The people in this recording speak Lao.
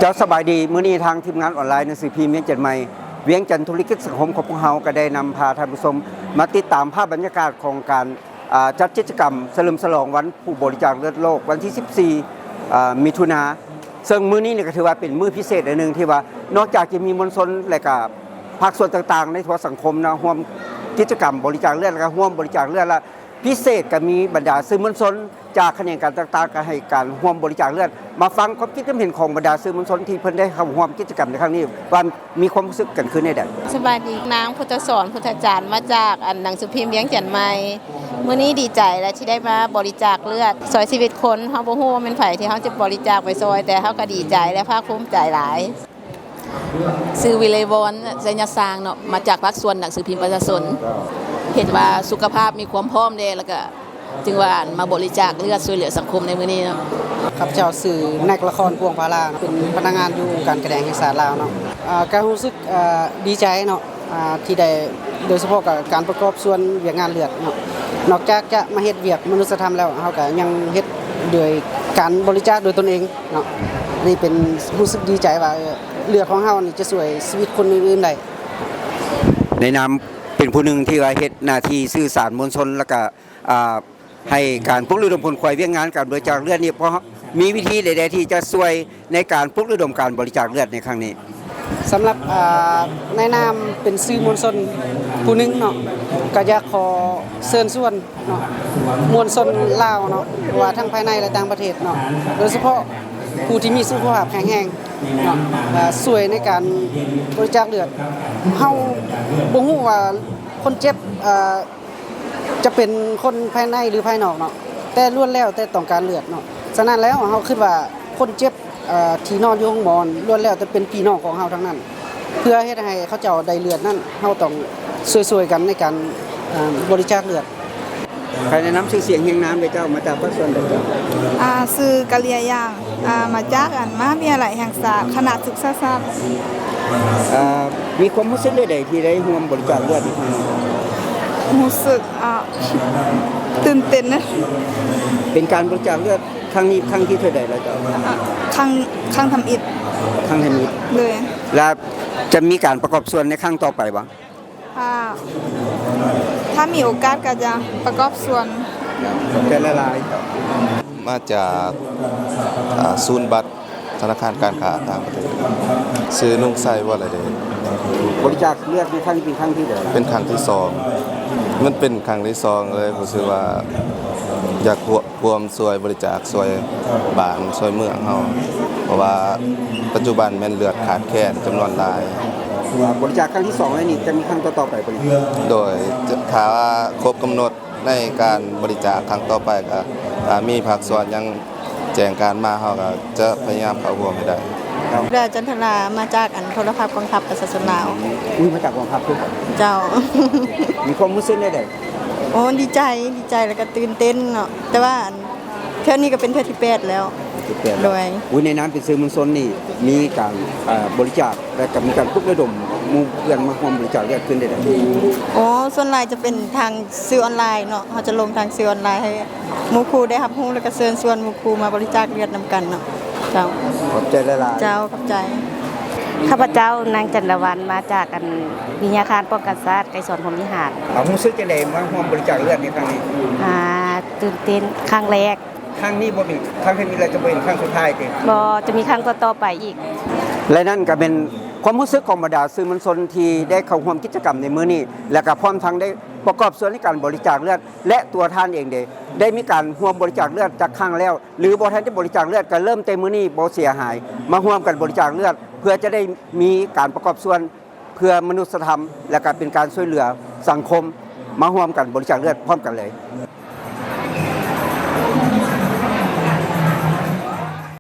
ເຈົ້າ ສະບາຍດີ. ມື້ນີ້ທາງທີມງານອອນລາຍໜັງສືພິມວຽງຈັນໃໝ່ ວຽງຈັນທຸລະກິດສັງຄົມຂອງພວກເຮົາ ກໍໄດ້ນຳພາທ່ານຜູ້ຊົມມາຕິດຕາມພາບບັນຍາກາດຂອງການ ອ່າ ຈັດກິດຈະກຳສະເຫຼີມສະຫຼອງວັນຜູ້ບໍລິຈາກເລືອດໂລກ ວັນທີສິບສີ່ ອ່າ ມິຖຸນາ. ເຊິ່ງມື້ນີ້ນີ້ກໍຖືວ່າເປັນມື້ພິເສດອັນໜຶ່ງ ທີ່ວ່ານອກຈາກຈະມີມວນຊົນ ແລະກະພາກສ່ວນຕ່າງໆໃນທົ່ວສັງຄົມເນາະ ຮ່ວມກິດຈະກຳບໍລິຈາກເລືອດ ແລະກະຮ່ວມບໍລິຈາກເລືອດ ແລະ ພິເສດກໍມີບັນດາສື່ມວນຊົນຈາກຂະແໜງການຕ່າງໆ ກໍໃຫ້ການຮ່ວມບໍລິຈາກເລືອດ. ມາຟັງຄວາມຄິດຄວາມເຫັນຂອງບັນດາສື່ມວນຊົນທີ່ເພິ່ນໄດ້ເຂົ້າຮ່ວມກິດຈະກຳໃນຄັ້ງນີ້ ວ່າມີຄວາມຮູ້ສຶກກັນຄືແນວໃດ? ສະບາຍດີ, ນາງພຸດທະສອນ ພຸດທະຈັນ ມາຈາກ ອັນ ໜັງສືພິມວຽງຈັນໃໝ່. ມື້ນີ້ດີໃຈແຫຼະທີ່ໄດ້ມາບໍລິຈາກເລືອດ ຊ່ອຍຊີວິດຄົນ. ເຮົາບໍ່ຮູ້ວ່າແມ່ນໃຜທີ່ເຮົາຈະບໍລິຈາກໄປຊ່ອຍ, ແຕ່ເຮົາກໍດີໃຈ ແລະ ພາກພູມໃຈຫຼາຍ. ຊື່ວິໄລວອນ ໄຊຍະສ້າງເນາະ, ມາຈາກພາກສ່ວນໜັງສືພິມປະຊາຊົນ. ເຫັນວ່າສຸຂະພາບມີຄວາມພ້ອມແດ່ ແລ້ວກະຈຶ່ງວ່າມາບໍລິຈາກເລືອດຊ່ວຍເຫຼືອສັງຄົມໃນມື້ນີ້ເນາະ. ຂ້າພະເຈົ້າຊື່ ແນັກ ລະຄອນພວງພາລາ ເປັນພະນັກງານຢູ່ອົງການການແຂງແຫ່ງຊາດລາວເນາະ. ອາ ກະຮູ້ສຶກ ອາ ດີໃຈເນາະ ອາ ທີ່ໄດ້ ໂດຍສະເພາະກະການປະກອບສ່ວນວຽກງານເລືອດເນາະ. ນອກຈາກຈະມາເຮັດວຽກມະນຸດສະທຳແລ້ວ ເຮົາກະຍັງເຮັດໂດຍການບໍລິຈາກໂດຍຕົນເອງເນາະ. ນີ້ເປັນ ຮູ້ສຶກດີໃຈວ່າ ເອີ ເລືອດຂອງເຮົານີ້ຈະຊ່ວຍຊີວິດຄົນອື່ນໆໄດ້. ໃນນາມເປັນຜູ້ໜຶ່ງທີ່ວ່າເຮັດໜ້າທີ່ສື່ສານມວນຊົນ ແລ້ວກະ ອາ ໃຫ້ການປຸກລະດົມຂົນຂວາຍວຽກງານການບໍລິຈາກເລືອດນີ້ ເພາະມີວິທີໃດໆທີ່ຈະຊ່ວຍໃນການປຸກລະດົມການບໍລິຈາກເລືອດໃນຄັ້ງນີ້? ສຳລັບ ອາ ໃນນາມເປັນສື່ມວນຊົນຜູ້ໜຶ່ງເນາະ ກະຢາກຂໍເຊີນຊວນເນາະ ມວນຊົນລາວເນາະ ວ່າທັງພາຍໃນ ແລະ ຕ່າງປະເທດເນາະ ໂດຍສະເພາະຜູ້ທີ່ມີສຸຂະພາບແຂງແຮງເນາະ ອາ ຊ່ວຍໃນການບໍລິຈາກເລືອດ. ເຮົາບໍ່ຮູ້ວ່າຄົນເຈັບ ອາ ຈະເປັນຄົນພາຍໃນ ຫຼື ພາຍນອກເນາະ ແຕ່ລ້ວນແລ້ວແຕ່ຕ້ອງການເລືອດເນາະ. ສະນັ້ນແລ້ວ ເຮົາຄິດວ່າຄົນເຈັບ ເອີ ທີ່ນອນຢູ່ໂຮງໝໍ ລ້ວນແລ້ວແຕ່ເປັນພີ່ນ້ອງຂອງເຮົາທັງນັ້ນ. ເພື່ອເຮັດໃຫ້ເຂົາເຈົ້າໄດ້ເລືອດນັ້ນ ເຮົາຕ້ອງຊ່ວຍໆກັນໃນການ ເອີ ບໍລິຈາກເລືອດ. ໃຜແນະນຳຊື່ສຽງຮຽງນາມເດີເຈົ້າ? ມາຈາກພາກສ່ວນໃດເຈົ້າ? ອາ ຊື່ ກາເລຍາ ອາ ມາຈາກ ອັນ ມະຫາວິທະຍາໄລແຫ່ງຊາດ ຄະນະສຶກສາສາດ. ອາ ມີຄວາມຮູ້ສຶກແນວໃດທີ່ໄດ້ຮ່ວມບໍລິຈາກເລືອດໃນຄັ້ງນີ້? ຮູ້ສຶກ ອາ ຕື່ນເຕັ້ນ. ເປັນການບໍລິຈາກເລືອດຄັ້ງນີ້ຄັ້ງທີເທົ່າໃດແລ້ວເຈົ້າ? ອາ ຄັ້ງ ຄັ້ງທຳອິດ. ຄັ້ງທຳອິດ. ໂດຍ. ແລ້ວຈະມີການປະກອບສ່ວນໃນຄັ້ງຕໍ່ໄປບໍ່? ຖ້າ ຖ້າມີໂອກາດກໍຈະປະກອບສ່ວນ. ຂອບໃຈຫຼາຍໆ. ມາຈາກ ອາ ສູນບັດທະນາຄານການຄ້າຕ່າງປະເທດ. ຊື່ ນຸ່ງໄຊ ວໍລະເດດ. ບໍລິຈາກເລືອດໃນຄັ້ງນີ້ເປັນຄັ້ງທີໃດ? ເປັນຄັ້ງທີສອງ. ມັນເປັນຄັ້ງທີສອງເລີຍ ຮູ້ສຶກວ່າຢາກ ພວມຊ່ວຍບໍລິຈາກ ຊ່ວຍບ້ານ ຊ່ວຍເມືອງເຮົາ ເພາະວ່າປັດຈຸບັນແມ່ນເລືອດຂາດແຄນຈຳນວນຫຼາຍ. ບໍລິຈາກຄັ້ງທີສອງແລ້ວນີ້ ຈະມີຄັ້ງຕໍ່ໆໄປບໍ່ນີ້? ໂດຍ ຈະ ຖ້າວ່າຄົບກຳນົດໃນການບໍລິຈາກຄັ້ງຕໍ່ໄປ ກໍ ຖ້າມີພາກສ່ວນຫຍັງແຈ້ງການມາ ເຮົາກໍຈະພະຍາຍາມເຂົ້າຮ່ວມໃຫ້ໄດ້. ດາ ຈັນທະລາ ມາຈາກ ອັນ ໂທລະພາບກອງທັບປະຊາຊົນລາວ. ອຸ້ຍ ມາຈາກກອງທັບເດີ. ເຈົ້າ. ມີຄວາມຮູ້ສຶກແນວໃດ? ໂອ້ ດີໃຈ ດີໃຈ ແລ້ວກໍຕື່ນເຕັ້ນເນາະ ແຕ່ວ່າ ອັນ ເທື່ອນີ້ກໍເປັນເທື່ອທີແປດແລ້ວ. ທີແປດແລ້ວ. ໂດຍ. ອຸ້ຍ ໃນນາມເປັນສື່ມວນຊົນນີ້ ມີການ ເອີ ບໍລິຈາກ ແລະ ກໍມີການປຸກລະດົມໝູ່ເພື່ອນມາຮ່ວມບໍລິຈາກເລືອດຂຶ້ນໄດ້ໃດ? ໂອ້ ສ່ວນຫຼາຍຈະເປັນທາງສື່ອອນລາຍເນາະ ເຮົາຈະລົງທາງສື່ອອນລາຍໃຫ້ໝູ່ຄູ່ໄດ້ຮັບຮູ້ ແລ້ວກໍເຊີນຊວນໝູ່ຄູ່ມາບໍລິຈາກເລືອດນຳກັນເນາະ. ເຈົ້າ. ຂອບໃຈຫຼາຍໆ. ເຈົ້າ ຂອບໃຈ. ຂ້າພະເຈົ້າ ນາງ ຈັນດາວັນ ມາຈາກ ອັນ ວິທະຍາຄານປ້ອງກັນຊາດ ໄກສອນ ພົມວິຫານ. ເອົາ ຮູ້ສຶກຈັ່ງໃດມາຮ່ວມບໍລິຈາກເລືອດໃນຄັ້ງນີ້? ອ່າ ຕື່ນເຕັ້ນ ຄັ້ງແລກ. ຄັ້ງນີ້ບໍ່ເປັນຄັ້ງທຳອິດ ແລະ ຈະບໍ່ເປັນຄັ້ງສຸດທ້າຍຕິ? ບໍ່ ຈະມີຄັ້ງຕໍ່ໆໄປອີກ. ແລະ ນັ້ນກໍເປັນຄວາມຮູ້ສຶກຂອງບັນດາສື່ມວນຊົນທີ່ໄດ້ເຂົ້າຮ່ວມກິດຈະກຳໃນມື້ນີ້ ແລະ ກໍພ້ອມທັງໄດ້ປະກອບສ່ວນໃນການບໍລິຈາກເລືອດ ແລະ ຕົວທ່ານເອງເດ ໄດ້ມີການຮ່ວມບໍລິຈາກເລືອດຈັກຄັ້ງແລ້ວ ຫຼື ບໍ່ທັນໄດ້ບໍລິຈາກເລືອດ ກໍເລີ່ມແຕ່ມື້ນີ້ບໍ່ເສຍຫາຍ ມາຮ່ວມກັນບໍລິຈາກເລືອດ ເພື່ອຈະໄດ້ມີການປະກອບສ່ວນ ເພື່ອມະນຸດສະທຳ ແລະ ກະເປັນການຊ່ວຍເຫຼືອສັງຄົມ ມາຮ່ວມກັນບໍລິຈາກເລືອດພ້ອມກັນເລີຍ.